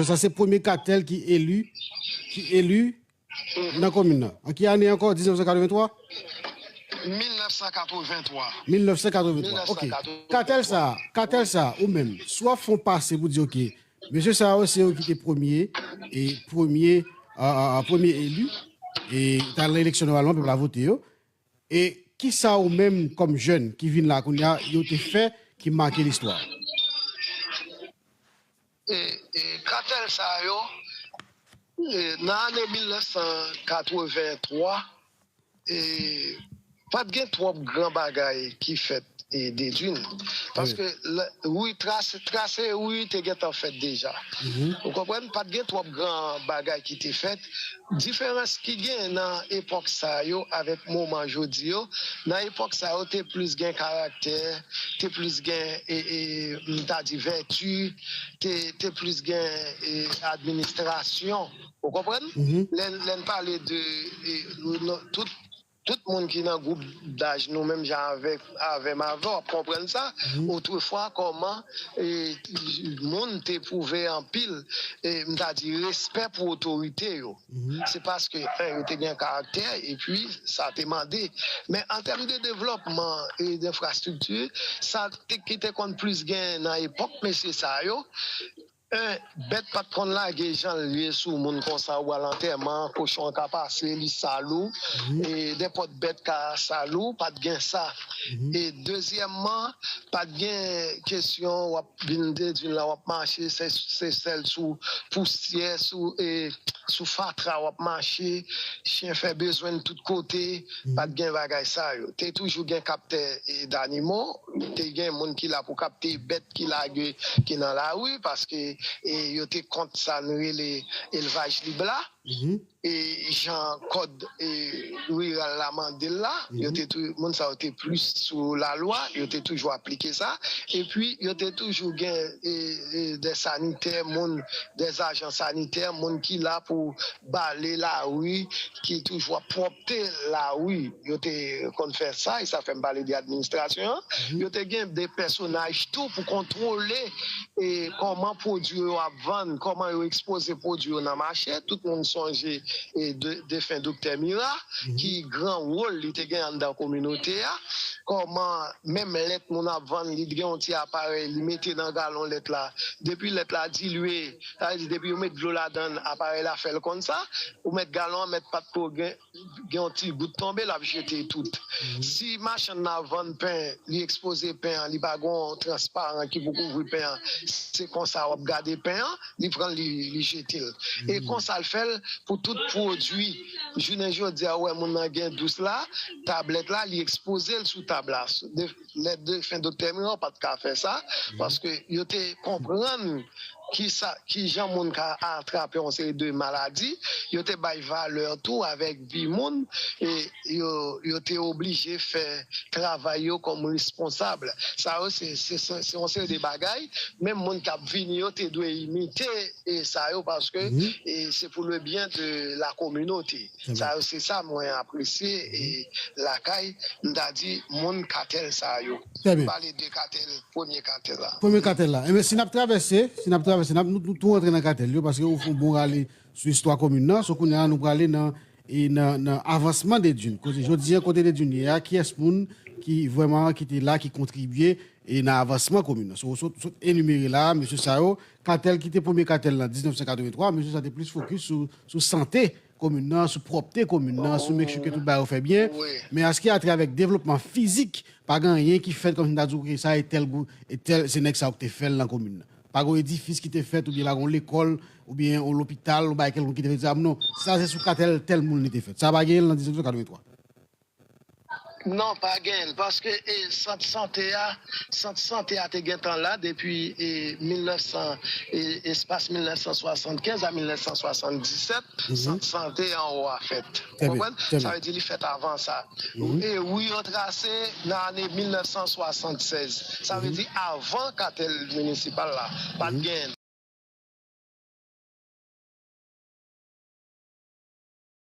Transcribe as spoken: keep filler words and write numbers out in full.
Sa se premye katèl ki eli, ki eli nan komin nan. An ki ane ankò? Diznèf san katrevenntwa? Mil nèf san katrevenntwa. Mil nèf san katrevenntwa. Ok. Katèl sa, katèl sa, ou menm, si w ap fè yon pase pou di, ok, mesye sa yo se yo ki te premye, e premye, a, a, a, premye eli, e ta nan eleksyon nòmalman, pèp la vote yo. E kisa ou menm kòm jèn ki vin la kounye a, yo te fè ki make listwa? E, e katèl sa yo, e, nan ane mil nèf san katrevenntwa, e, pa t gen twòp gran bagay ki fèt, e, Dedwin. Paske, wi, trase, trase wi te gentan fèt deja. Ou konprann? Pa t gen twòp gran bagay ki te fèt. Diferans ki gen nan epòk sa yo avèk moman jodi yo, nan epòk sa yo te plis gen karaktè, te plis gen, e, e, m ta di vèti, te, te plis gen, e, administrasyon. Ou konprann? Lè, lè n pale de, e, nou, nou, tout, tout moun ki nan gwoup daj nou menm jan avèk, avè m avè w ap konprann sa. Otrefwa, kòman, e, moun te pwouve anpil, e, m ta di, respè pou otorite yo. Se paske, en, yo te gen karaktè, epi sa te mande. Men an tèm de devlòpman e denfrastrikti, sa te, ki te konn plis gen nan epòk mesye sa yo, en, bèt pa t konn lage jan l ye sou moun konsa, ou al antèman, kochon an ka pase, li sal ou, e nenpòt bèt ka sal ou, pa t gen sa. E dezyèmman, pa t gen kesyon w ap vin dedwin la, w ap mache, se, se sèl sou pousyè, sou, e, sou fatra w ap mache, chen fè bezwen l tout kote, pa t gen bagay sa yo. Te toujou gen kaptè, e, danimo, te gen moun ki la pou kapte bèt ki lage, ki nan lari, paske, e, yo te kont sa n rele elvaj lib la. E jan kòd, e, riral la mande l la, yo te tou, moun sa yo te plis sou lalwa, yo te toujou aplike sa. Epi, yo te toujou gen, e, e, de sanitè, moun, de ajan sanitè, moun ki la pou bale lari, ki toujou ap pwòpte lari. Yo te konn fè sa, e sa fè m pale de administrasyon an. Yo te gen de pèsonaj tou pou kontwole, e, kòman pwodui yo ap vann, kòman yo ekspoze pwodui yo nan mache. Tout moun sonje, e, de, defen Doktè Mira, ki gran wòl li te gen anndan kominote a. Kòman menm lèt moun ap vann, li gen yon ti aparèy, li mete nan galon lèt la. Depi lèt la dilye, sa vle di depi yo met dlo ladan l, aparèy la fè l konn sa. Ou mèt galon an, mèt pa t ko gen, gen yon ti gout tonbe, l ap jete tout. Si machann nan vann pen, li ekspoze pen an, li pa gen yon transparan ki pou kouvri pen an, se konsa w ap gade pen an, li pran l, li, li jete l. E konsa l fè l pou tout pwodui. Jounen jodi a, ou wè moun nan gen dous la, tablèt la, li ekspoze l sou tab la. De, lè defen Doktè Miron pa t ka fè sa, paske yo te konprann ki sa, ki jan moun ka atrape yon seri de maladi, yo te bay valè tou avèk vi moun, e yo, yo te oblije fè travay yo kòm responsab. Sa yo, se, se, se, se yon seri de bagay, menm moun k ap vini yo te dwe imite, e sa yo, paske, e se pou le byen de la kominote. Sa yo, se sa mwen apresye, e lakay, m ta di, moun katèl sa yo. M pale de katèl, premye katèl la. Premye katèl la. Ebyen, si n ap travèse, si n ap travèse, n ap, nou, nou tou rantre nan katèl yo, paske ou fè yon bon rale sou istwa komin nan. So, kounye a, nou prale nan, e nan, nan avansman Dedwin. Kote, jodi a, kote Dedwin ye a, kiyès moun ki vrèman ki te la, ki kontribye, e nan avansman komin nan. So, sot, sot enimere la, mesye sa yo, katèl ki te premye katèl nan diznèf san katrevenntwa, mesye sa te plis fokis sou, sou sante komin nan, sou pwòpte komin nan, sou make sure ke tout bagay yo fè byen. Men aske atravè devlopman fizik, pa gen anyen ki fèt kòmsi m ta di w, ok, sa e tèl gwoup, e tèl, se nèg sa yo ki te fè l nan komin nan. Pa gen yon edifis ki te fèt, oubyen pa gen yon lekòl, oubyen yon lopital, yon bagay kèlkonk ki te fèt, di, a, non, sa se sou katèl tèl moun li te fèt. Sa pa genyen l nan diznèf san katrevenntwa. Non, pa genyen l, paske, e, sant sante a, sant sante a te gentan la depi, e, mil nèf san, e, espas mil nèf san swasannkenz a mil nèf san swasanndisèt, sant sante anwo a fèt. Ou konprann? Sa vle di li fèt avan sa. E wi yo trase nan ane mil nèf san swasannsèz. Sa vle di avan katèl minisipal la, pa t genyen.